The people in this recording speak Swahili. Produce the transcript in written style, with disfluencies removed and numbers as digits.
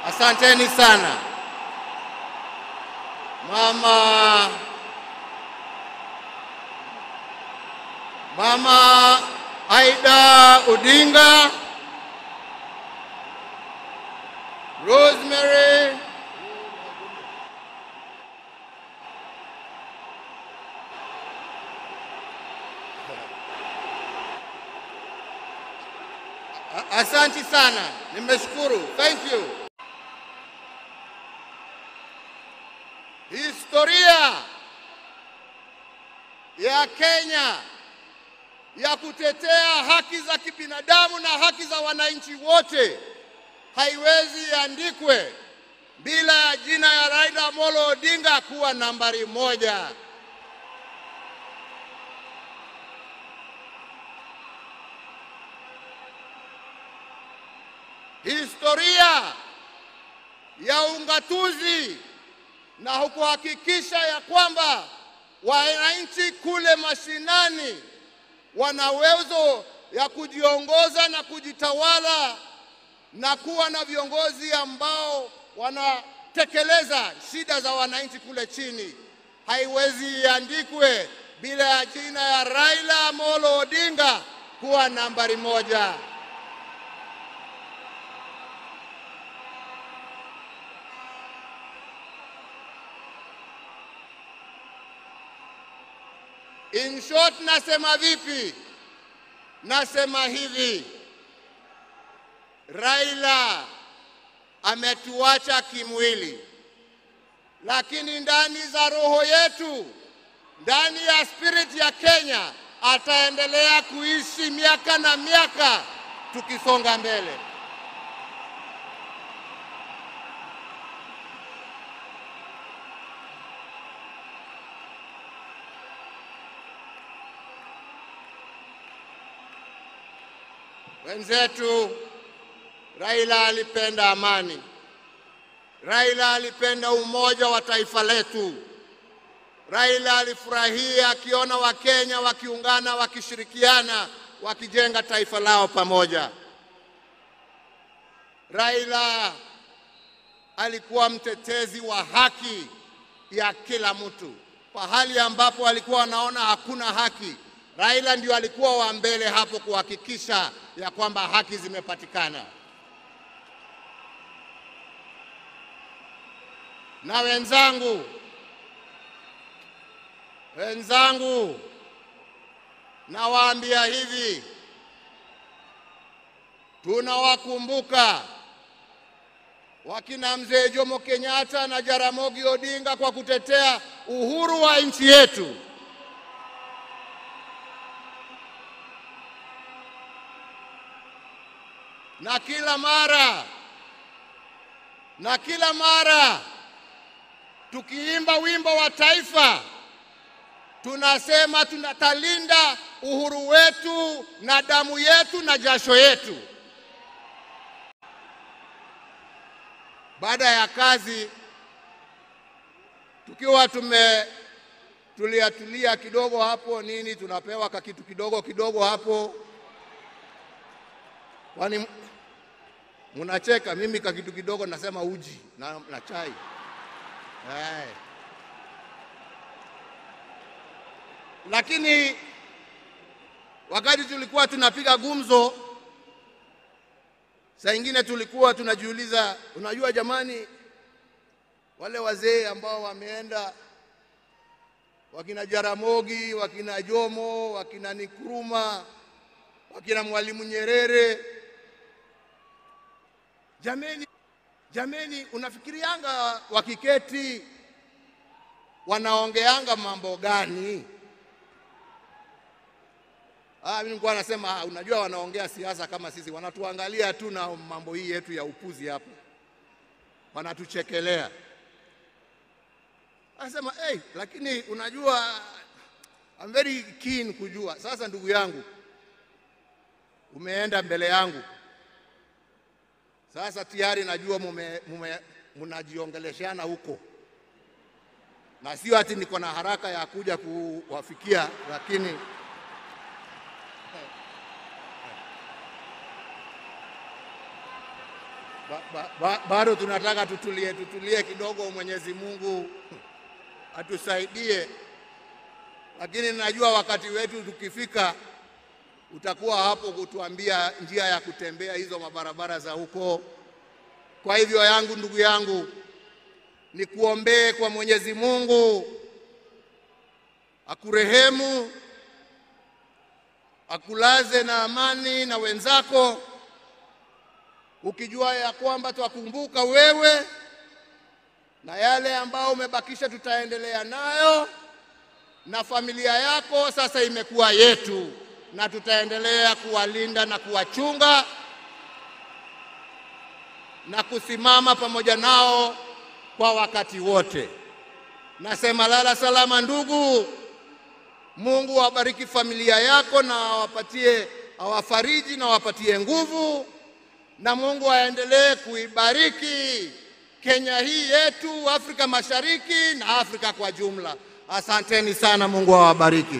Asanteni sana. Mama Aida Odinga, Rosemary Asante sana, nimeshukuru. Thank you. Historia ya Kenya ya kutetea haki za kibinadamu na haki za wananchi wote haiwezi iandikwe bila ya jina ya Raila Amolo Odinga kuwa nambari 1. Historia ya ungatuzi na kuhakikisha ya kwamba wananchi kule mashinani wana uwezo ya kujiongoza na kujitawala na kuwa na viongozi ambao wanatekeleza shida za wananchi kule chini, haiwezi iandikwe bila ya jina ya Raila Amolo Odinga kuwa nambari 1. In short, nasema vipi? Nasema hivi, Raila ametuacha kimwili, lakini ndani za roho yetu, ndani ya spirit ya Kenya, ataendelea kuishi miaka na miaka tukisonga mbele. Wenzetu, Raila alipenda amani. Raila alipenda umoja wa taifa letu. Raila alifurahia akiona Wakenya wakiungana, wakishirikiana, wakijenga taifa lao pamoja. Raila alikuwa mtetezi wa haki ya kila mtu. Pahali ambapo alikuwa anaona hakuna haki, Raila ndio alikuwa wa mbele hapo kuhakikisha ya kwamba haki zimepatikana. Na wenzangu, nawaambia hivi, tunawakumbuka wakina Mzee Jomo Kenyatta na Jaramogi Odinga kwa kutetea uhuru wa nchi yetu. Na kila mara tukiimba wimbo wa taifa, tunasema tunatalinda uhuru wetu na damu yetu na jasho yetu. Baada ya kazi, tukiwa tumetulia tulia kidogo hapo nini, tunapewa kakitu kidogo kidogo hapo. Kwani mnacheka? Mimi kakitu kidogo nasema uji na chai. Hey. Lakini wakati tulikuwa tunapiga gumzo, saa nyingine tulikuwa tunajiuliza, unajua jamani, wale wazee ambao wameenda, wakina Jaramogi, wakina Jomo, wakina Nkrumah, wakina Mwalimu Nyerere, jameni, unafikirianga wakiketi wanaongeanga mambo gani? Mimi nilikuwa nasema, unajua wanaongea siasa kama sisi, wanatuangalia tu na mambo hii yetu ya upuzi hapo, wanatuchekelea. Anasema, hey, lakini unajua I'm very keen kujua. Sasa ndugu yangu, umeenda mbele yangu. Sasa tayari najua mnajiongeleshana huko. Na sio ati niko na haraka ya kuja kuwafikia, lakini Bado tunataka tutulie, tutulie kidogo, Mwenyezi Mungu atusaidie, lakini najua wakati wetu tukifika utakuwa hapo kutuambia njia ya kutembea hizo mabarabara za huko. Kwa hivyo yangu, ndugu yangu, nikuombee kwa Mwenyezi Mungu akurehemu, akulaze na amani na wenzako, ukijua ya kwamba twakumbuka wewe na yale ambao umebakisha tutaendelea nayo, na familia yako sasa imekuwa yetu, na tutaendelea kuwalinda na kuwachunga na kusimama pamoja nao kwa wakati wote. Nasema lala salama ndugu. Mungu awabariki familia yako na awapatie, awafariji na awapatie nguvu, na Mungu aendelee kuibariki Kenya hii yetu, Afrika Mashariki na Afrika kwa jumla. Asanteni sana, Mungu awabariki.